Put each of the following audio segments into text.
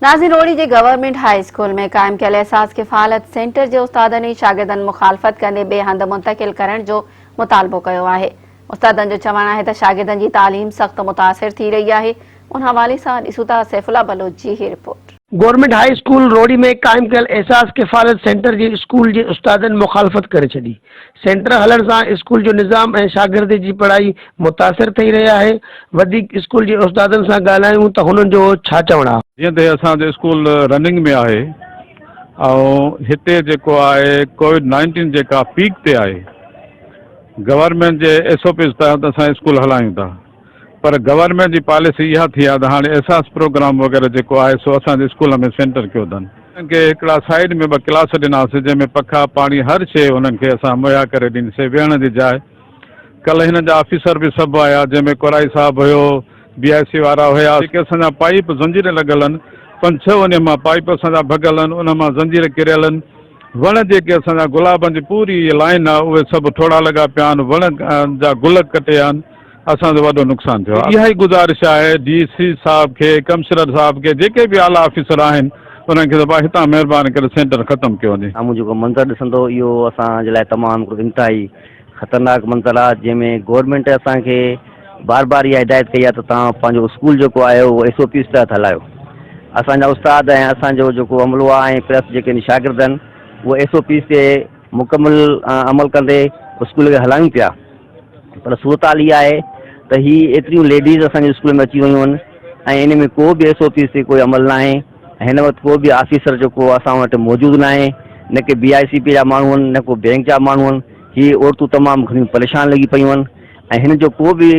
ناظرين روهڙي جي government high school ۾ قائم ڪيل احساس ڪفالت سينٽر جي استادن ۽ شاگردن مخالفت ڪندي ٻئي هنڌ منتقل ڪرڻ جو مطالبو ڪيو آهي. استادن جو چوڻ آهي ته شاگردن جي تعليم سخت متاثر ٿي رهي آهي. ان حوالي سان ڏسون ٿا سيف الله بلوچ جي هي report. Government high school Rohri ۾ قائم ڪيل احساس ڪفالت سينٽر جي اسڪول جي استادن مخالفت ڪري ڇڏي. سينٽر هلڻ سان اسڪول جو نظام ۽ شاگرد جي پڙهائي متاثر ٿئي رهي آهي. وڌيڪ اسڪول جي استادن سان ڳالهايون ته هنن جو ڇا چوڻ آ. جيئن ته هي اسان جو اسڪول رننگ ۾ آهي ۽ هتي جيڪو آهي ڪووڊ نائنٽين جيڪا پيڪ تي آهي گورنمينٽ جي ايس او پيز تحت اسان اسڪول هلايون ٿا. پر گورنمينٽ جي پاليسي اها ٿي آهي ته هاڻي احساس پروگرام وغيره جيڪو آهي سو اسان جي اسڪول ۾ سينٽر ڪيو اٿن. انهن کي هڪڙا سائيڊ ۾ ٻه ڪلاس ڏناسين جنهن ۾ پکا پاڻي هر شيء انهن کي اسان مهيا ڪري ڏني سي ويهڻ جي جاء. ڪلهه هنن جا آفيسر به سڀ آيا جنهن ۾ ڪورائي صاحب هيو بي آء سي وارا هيا. جيڪي اسان جا پائيپ زنجير لڳل آهن پنج ڇهه انهن مان پائيپ اسان جا ڀڳل آهن انهن مان زنجير ڪريل آهن وڻ جيڪي اسان جا گلابن جي پوري لائين آهي اهي سڀ ٺوڙها لڳا پيا آهن وڻ جا گل ڪٽيا آهن. اسان جو وڏو نقصان ٿيو آهي. اها ئي گذارش آهي ڊي سي صاحب کي، ڪمشنر صاحب کي، جيڪي به اعليٰ آفيسر آهن انهن کي ته ڀاء هتان مهرباني ڪري سينٽر ختم ڪيو وڃي. سامهون جيڪو منظر ڏسندو اهو اسان جي لاء تمام هڪڙو انتهائي خطرناڪ منظر آهي جنهن ۾ گورنمينٽ اسان کي بار بار اها هدايت ڪئي آهي ته توهان پنهنجو اسڪول جيڪو آهي اهو ايس او پيز تحت هلايو اسان جا استاد ۽ اسان جو جيڪو عملو آهي ۽ پلس جيڪي شاگرد آهن اهو ايس او پيز تي مڪمل عمل ڪندي اسڪول کي هلايون پيا. پر صورتحال اها آهي ته هي ايتريون ليڊيز اسان جي اسڪول ۾ اچي ويون آهن ۽ ان ۾ ڪو به ايس او پيز تي ڪوئي عمل ناهي هن وقت ڪو به آفيسر جيڪو اسان وٽ موجود ناهي نه ڪي بي آء سي پي جا ماڻهو آهن نه ڪو بينڪ جا ماڻهو آهن هي عورتون تمام گهڻيون پريشان لڳي پيون آهن ۽ هن جو ڪو به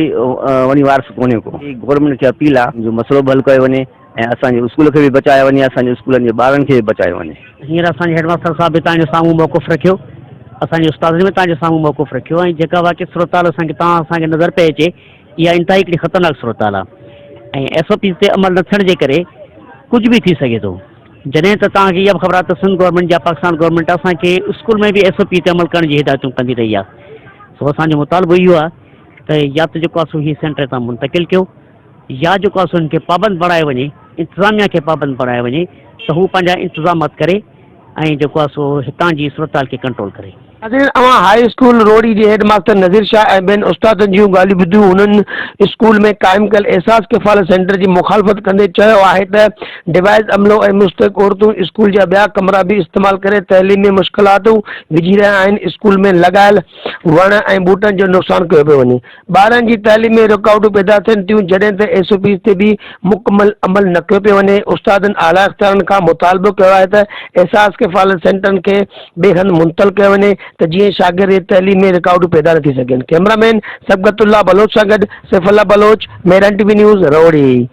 وڃي وارث ڪونهي ڪو. گورنمينٽ کي اپيل آهي جو مسئلو به حل ڪيو وڃي ۽ اسان جي اسڪول کي به بچايو وڃي اسان جي اسڪولن جي ٻارن کي به بچايو وڃي. هينئر اسان جي هيڊ ماستر صاحب به توهان جي سامهون موقف رکيو، اسان جي استادن به توهان جي سامهون موقف رکيو ۽ جيڪا واقعي صورتحال اسان کي توهان اسان کي نظر پئي اچي اها انتهائي هڪڙي خطرناڪ صورتحال آهي ۽ ايس او پيز تي عمل نه ٿيڻ جي ڪري ڪجهه به ٿي سگهي ٿو جڏهن ته توهان کي اها به خبر آهي ته سنڌ گورنمينٽ يا پاڪستان گورنمينٽ اسان کي اسڪول ۾ به ايس او پي تي عمل ڪرڻ جي هدايتون ڪندي رهي آهي سو اسان جو مطالبو اهو آهي ته يا ته جيڪو آهي سو هي سينٽر هتان منتقل ڪيو يا جيڪو آهي سو هن کي پابند بڻايو وڃي، انتظاميا کي پابند بڻايو وڃي ته هو پنهنجا انتظامات ڪري ۽ جيڪو آهي سو هتان جي صورتحال کي ڪنٽرول ڪري. ناظرين اوهان هاء اسڪول روهڙي جي هيڊ ماستر نذير شاهه ۽ ٻين استادن جون ڳالهيون ٻڌيون هنن اسڪول ۾ قائم ڪيل احساس ڪفالت سينٽر جي مخالفت ڪندي چيو آهي ته ڊوائيز عملو ۽ مستحق عورتون اسڪول جا ٻيا ڪمرا به استعمال ڪري تعليم ۾ مشڪلاتون وجهي رهيا آهن اسڪول ۾ لڳايل وڻ ۽ ٻوٽن جو نقصان ڪيو پيو وڃي ٻارن جي تعليم ۾ رڪاوٽون پيدا ٿين ٿيون جڏهن ته ايس او پيز تي به مڪمل عمل نه ڪيو پيو وڃي، استادن اعليٰ اختيارن کان مطالبو ڪيو آهي ته احساس ڪفالت سينٽرن کي ٻئي هنڌ منتقل ڪيو وڃي ته جيئن شاگرد جي تعليم ۾ رڪاوٽون پيدا نه ٿي سگهن، ڪئميرا مين صبغت الله بلوچ سان گڏ Saif Ullah Baloch, Mehran T V news, Rohri.